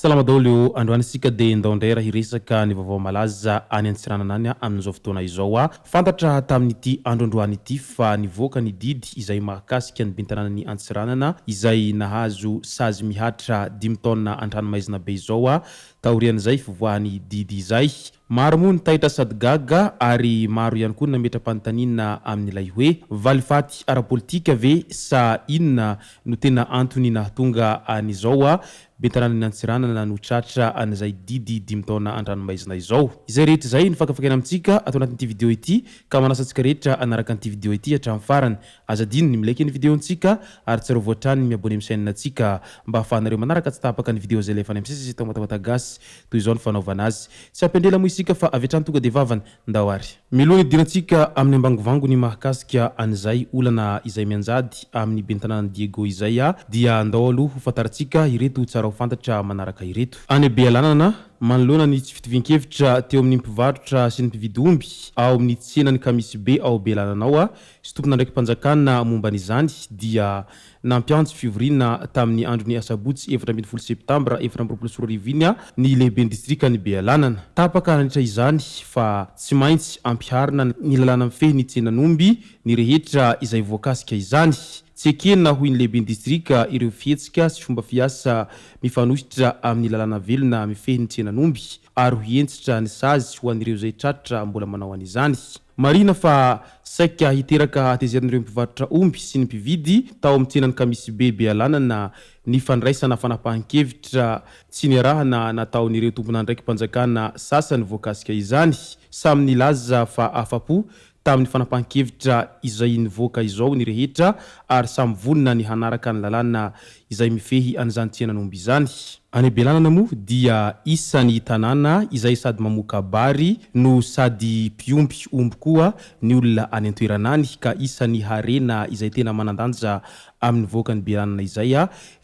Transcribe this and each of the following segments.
Salama daholo ô, androany isika dia ndao indray raha hiresaka ny vaovao malaza any Antsiranana any amin'izao fotoana izao a. Fantatra tamin'ity andro androany ity fa nivoaka ny didy izay mahakasika ny ben'ny tanànan'i Antsiranana izay nahazo sazy mihatra dimy taona an-tranomaizina be izao a, taorian'izay fivoahan'ny didy izay. Maro moa ny taitra sady gaga ary maro ihany koa ny nametra-panontaniana amin'ilay hoe valifaty ara-politika ve sa inona no tena antony nahatonga an'izao bentanànan'i Antsiranana no tratra an'izay didy dimy taona an-dranomaizina izao. Izay rehetra izay no fakafakaina amintsika ato anatin'ity video ity ka manasa antsika rehetra hanaraka an'ity video ity hatramin'ny farany. Aza adino ny mi-like ny video-ntsika ary tsarovy hatrany ny mi-abonner amin'ny chaîne-ntsika mba ahafahanareo manaraka tsy tapaka ny video izay alefa any amin'ny sisy Tamatawata Gasy. Toy izao ny fanaovana azy. Tsy hampiandrela moa isika fa avy hatrany tonga dia vavany. Ndao ary. Mialoha ny hidirantsika amin'ny ambangovango ny mahakasika an'izay olana izay mianjady amin'ny ben'ny tanànan'i Diego izay dia ndao aloha ho fantarintsika ireto tsara ho fantatra manaraka ireto. Any Bealanana, manoloana ny tsy fitovian-kevitra teo amin'ny mpivarotra sy ny mpividy omby ao amin'ny tsenan'i Kamisibe ao Bealanana ao sy tompon'andraiki-panjakana momba an'izany dia Nampiantso fivoriana tamin'ny andron'ny asabotsy 14 septambra 2024 iny ny lehiben'ny distrikan'i Bealanana. Tapaka nandritra izany fa tsy maintsy ampiharina ny lalàna mifehy ny tsenan'omby ny rehetra izay voakasika izany. Tsy ekena hoy ny lehiben'ny distrika ireo fihetsika sy fomba fiasa mifanohitra amin'ny lalàna velona mifehy ny tsenan'omby ary ho hentitra ny sazy ho an'ireo izay tratra mbola manao an'izany. Marihina fa saika hiteraka hatezeran'ireo mpivarotra omby sy ny mpividy tao amin'ny tsenan'i Kamisibe Bealanana ny fandraisana fanapahan-kevitra tsy niarahana nataon'ireo tompon'andraiki-panjakana sasany voakasika izany. Samy nilaza fa afa-po tamin'ny fanapahan-kevitra izay nivoaka izao ny rehetra ary samy vonona ny hanaraka ny lalàna izay mifehy an'izany tsenan'omby izany. Any Belanana moa dia isan'ny tanàna izay sady mamoka-bary no sady mpiompy omby koa ny olona any an-toerana any ka isan'ny harena izay tena manan-danja amin'ny vahoakan'i Belanana izay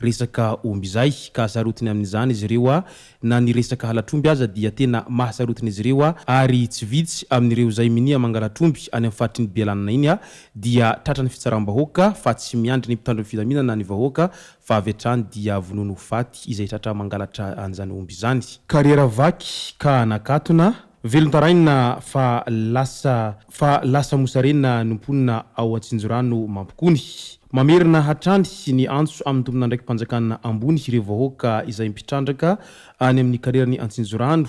resaka omby izay ka sarotiny amin'izany izy ireo na ny resaka halatr'omby aza dia tena mahasarotiny izy ireo ary tsy vitsy amin'ireo izay minia mangalatr'omby any amin'ny faritry ny Belanana iny dia tratran'ny fitsaram-bahoaka fa tsy miandry ny mpitandro ny filaminana ny vahoaka fa avy hatrany dia vonoiny ho faty izay tratra mangalatra an'izany omby izany. Kariera vaky ka nakatona, velon-taraina fa lasa fa lasa mosarena ny mponina ao Antsinjorano Mampikony. Mamerina hatrany ny antso amin'ny tompon'andraiki-panjakana ambony ireo vahoaka izay mpitrandraka any amin'ny karieran'i Antsinjorano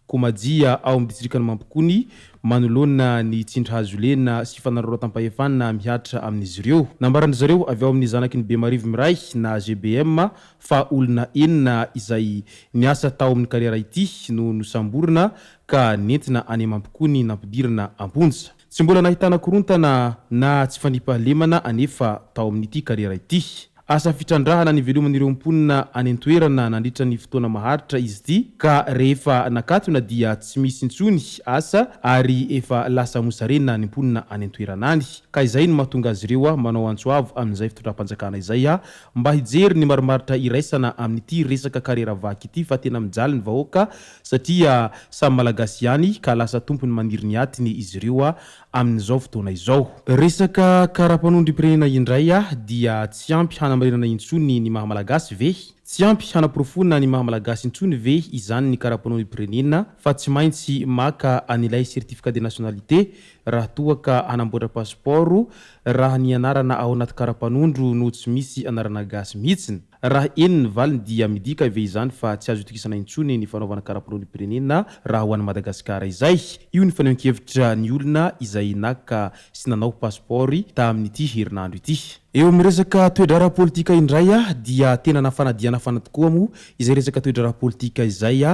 Komajia ao amin'ny distrikan'i Mampikony manoloana ny tsindry hazo lena sy fanararaotam-pahefana mihatra amin'izy ireo. Nambaran-dry zareo avy ao amin'ny Zanaky ny Bemarivo Miray na GBM fa olona enina izay niasa tao amin'ny kariera ity no nosamborina ka nentina any Mampikony nampidirina am-ponja. Tsy mbola nahitana korontana na tsy fandriampahalemana anefa tao amin'ity kariera ity. Asa fitrandrahana niveloman'ireo mponina any an-toerana nandritra ny fotoana maharitra izy ity ka rehefa nakatona dia tsy misy intsony asa ary efa lasa mosarena ny mponina any an-toerana any ka izay no mahatonga azy ireo manao antso avo amin'izay fitondram-panjakana izay mba hijery ny marimaritra iraisana amin'ity resaka kariera vaky ity fa tena mijaly ny vahoaka satria samy Malagasy ihany ka lasa tompony maniry ny atiny izy ireo amin'izao fotoana izao. Resaka kara-panondrom-pirenena indray dia tsy ampy hanamarinana intsony ny maha Malagasy ve? Tsy ampy hanaporofoana ny maha Malagasy intsony ve izany ny kara-panondrom-pirenena fa tsy maintsy maka an'ilay certificat de nationalité raha toa ka hanamboatra pasipaoro raha ny anarana ao anaty kara-panondro no tsy misy anarana gasy mihitsiny? Raha eny ny valiny dia midika ve izany fa tsy azo itokisana intsony ny fanaovana kara-pinoam-pirenena raha ho an'i Madagasikara izay? Io ny fanehoan-kevitra ny olona izay naka sy nanao pasipaory tamin'ity herinandro ity. Eo amin'ny resaka toe-draharaha politika indray dia tena nafana dia nafana tokoa moa izay resaka toe-draharaha politika izay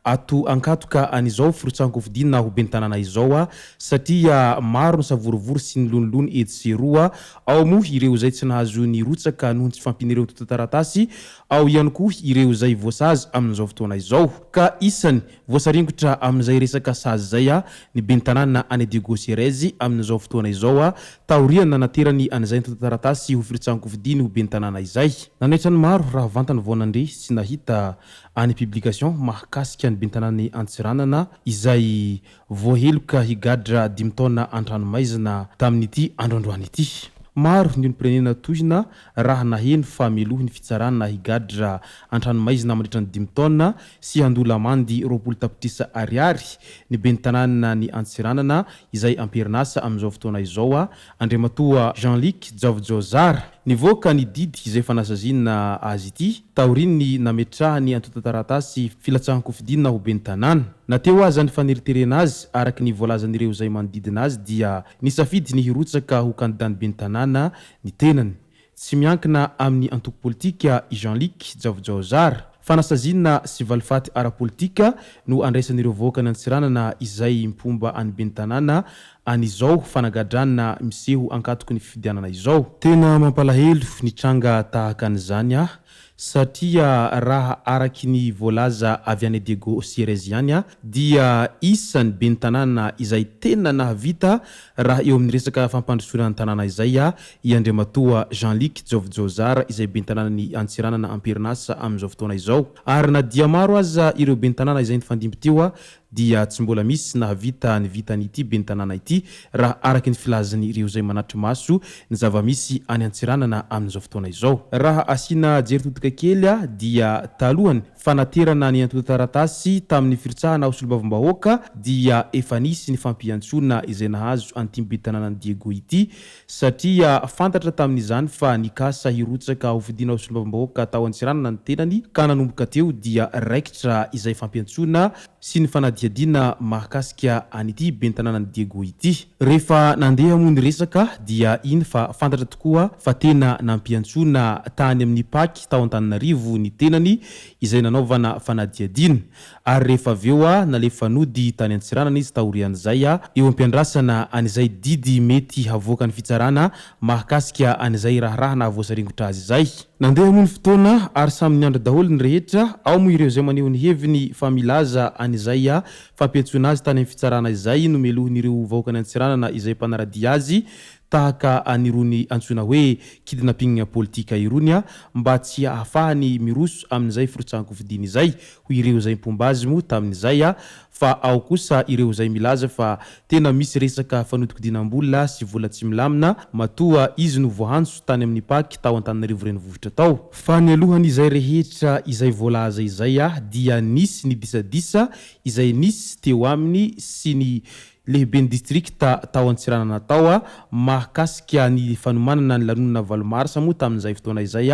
ato ankatoka an'izao firotsahan-kofidina ho ben'ny tanàna izao satria maro ny savorovoro sy ny lonilony etsy sy eroa. Ao moa ireo izay tsy nahazo nirotsaka noho ny tsy fahampian'ireo antontan-taratasy, ao ihany koa ireo izay voasazy amin'izao fotoana izao. Ka isany voasaringotra amin'izay resaka sazy izay ny ben'ny tanàna any Diego Suarez amin'izao fotoana izao taorian'ny nanaterany an'izay antontan-taratasy ho firotsahan-kofidiny ho ben'ny tanàna izay. Nanaitra ny maro raha vantany vao nandre sy nahita any publication mahakasika ny ben'ny tanàn'i Antsiranana izay voaheloka higadra dimy taona an-tranomaizina tamin'ity andro androany ity. Maro ny olom-pirenena tohina raha naheno fa melohy ny fitsarana higadra an-tranomaizina mandritra ny dimy taona sy handoa lamandy 20 tapitrisa ariary ny ben'ny tanànan'i Antsiranana izay am-perinasa amin'izao fotoana izao, Andriamatoa Jean Luc Jaojaozara. Nivoaka ny didy izay fanasaziana azy ity taorian'ny nametrahany antontan-taratasy filatsahan-kofidina ho ben'ny tanàna. Na teo aza ny faneriterena azy, araka ny voalazan'ireo izay manodidina azy dia nisafidy ny hirotsaka ho kandidan'ny ben'ny tanàna ny tenany. Tsy miankina amin'ny antoko politika i Jean Luc Jaojaozara. Fanasaziana sy valifaty ara-politika no andraisan'ireo vahoakan'i Antsiranana izay mpomba an'ny ben'ny tanàna an'izao fanagadrana miseho ankatoky ny fifidianana izao. Tena mampalahelo ny tranga tahaka an'izany aho satria raha araky ny voalaza avy any Diego Suarez ihany dia isan'ny ben'ny tanàna izay tena nahavita raha eo amin'ny resaka fampandrosoana ny tanàna izay i Andriamatoa Jean Luc Jaovijaozara izay ben'ny tanànan'i Antsiranana am-perinasa amin'izao fotoana izao. Ary na dia maro aza ireo ben'ny tanàna izay nifandimby teo dia tsy mbola misy nahavita ny vitan'ity ben'ny tanàna ity raha araka ny filazan'ireo izay manatri-maso ny zava-misy any Antsiranana amin'izao fotoana izao. Raha asiana jery todika kely dia talohan'ny fanaterana ny antontan-taratasy tamin'ny firotsahana ho solombavambahoaka dia efa nisy ny fampiantsoana izay nahazo an'ity ben'ny tanànan'i Diego ity satria fantatra tamin'izany fa nikasa hirotsaka hofidiana ho solombavambahoaka tao Antsiranana ny tenany ka nanomboka teo dia raikitra izay fampiantsoana sy ny fanadihadiana mahakasika an'ity ben'ny tanànan'i Diego ity. Rehefa nandeha moa ny resaka dia iny fa fantatra tokoa fa tena nampiantsoana tany amin'ny Pac tao Antananarivo ny tenany izay nanaovana fanadihadiana. Ary rehefa avy eo nalefa nody tany Antsiranana izy taorian'izay, eo am-piandrasana an'izay didy mety havoakan'ny fitsarana mahakasika an'izay raharaha nahavoasaringotra azy izay. Nandeha moa ny fotoana ary samy niandry daholo ny rehetra, ao moa ireo izay maneho ny heviny fa milaza an'izay fampiantsoana azy tany amin'ny fitsarana izay nomelohin'ireo vahoakan'i Antsiranana izay mpanara-dia azy tahaka an'irony antsoina hoe kidnapping politika irony mba tsy hahafahany miroso amin'izay firotsahan-kofidiny izay, hoy ireo izay mpomba azy moa tamin'izay fa ao kosa ireo izay milaza fa tena misy resaka fanodikodinam-bola sy vola tsy milamina matoa izy no voahantso tany amin'ny Pac tao Antananarivo renivohitra tao. Fa nialohan'izay rehetra izay voalaza izay dia nisy ny disadisa izay nisy teo aminy sy ny Lehiben'ny distrikta tao Antsiranana tao mahakasika ny fanomanana ny lanonana valo marsa moa tamin'izay fotoana izay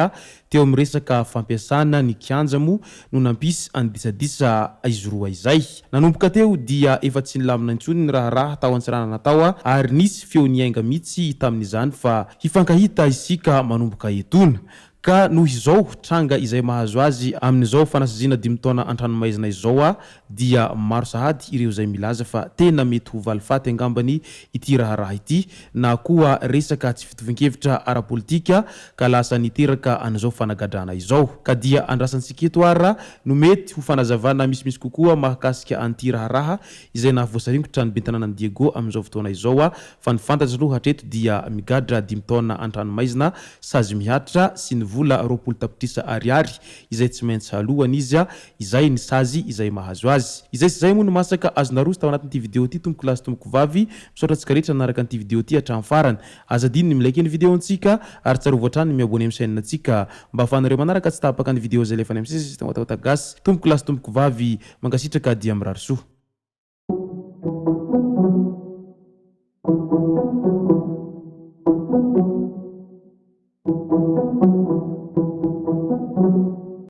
teo amin'ny resaka fampiasana ny kianja moa no nampisy an'ny disadisa izy roa izay. Nanomboka teo dia efa tsy nilamina intsony ny raharaha tao Antsiranana tao ary nisy feo niainga mihitsy tamin'izany fa hifankahita isika manomboka etoana. Ka noho izao tranga izay mahazo azy amin'izao fanasaziana dimy taona an-tranomaizina izao dia maro sahady ireo izay milaza fa tena mety ho valifaty angambany ity raharaha ity na koa resaka tsy fitovian-kevitra ara-politika ka lasa niteraka an'izao fanagadrana izao. Ka dia andrasantsika eto ara no mety ho fanazavana misimisy kokoa mahakasika an'ity raharaha izay nahavoasaringotra ny bentanànan'i Diego amin'izao fotoana izao fa ny fantatra aloha hatreto dia migadra dimy taona an-tranomaizina sazy mihatra sy ny vola 20 tapitrisa ariary izay tsy maintsy halohany izy izay ny sazy izay mahazo azy. Izay sy izay moa no masaka azo naroso tao anatin'ity video ity tompoko lahy sy tompoko vavy, misaotra antsika rehetra nanaraka an'ity video ity hatramin'ny farany. Aza adino ny mi-like ny video ntsika ary tsarovy hatrany ny mi-abonner amin'ny chaîne ntsika mba ahafahanareo manaraka tsy tapaka ny video izay alefanay amin'ny site Watawata Gasy. Tompoko lahy sy tompoko vavy, mankasitraka dia mirary soa.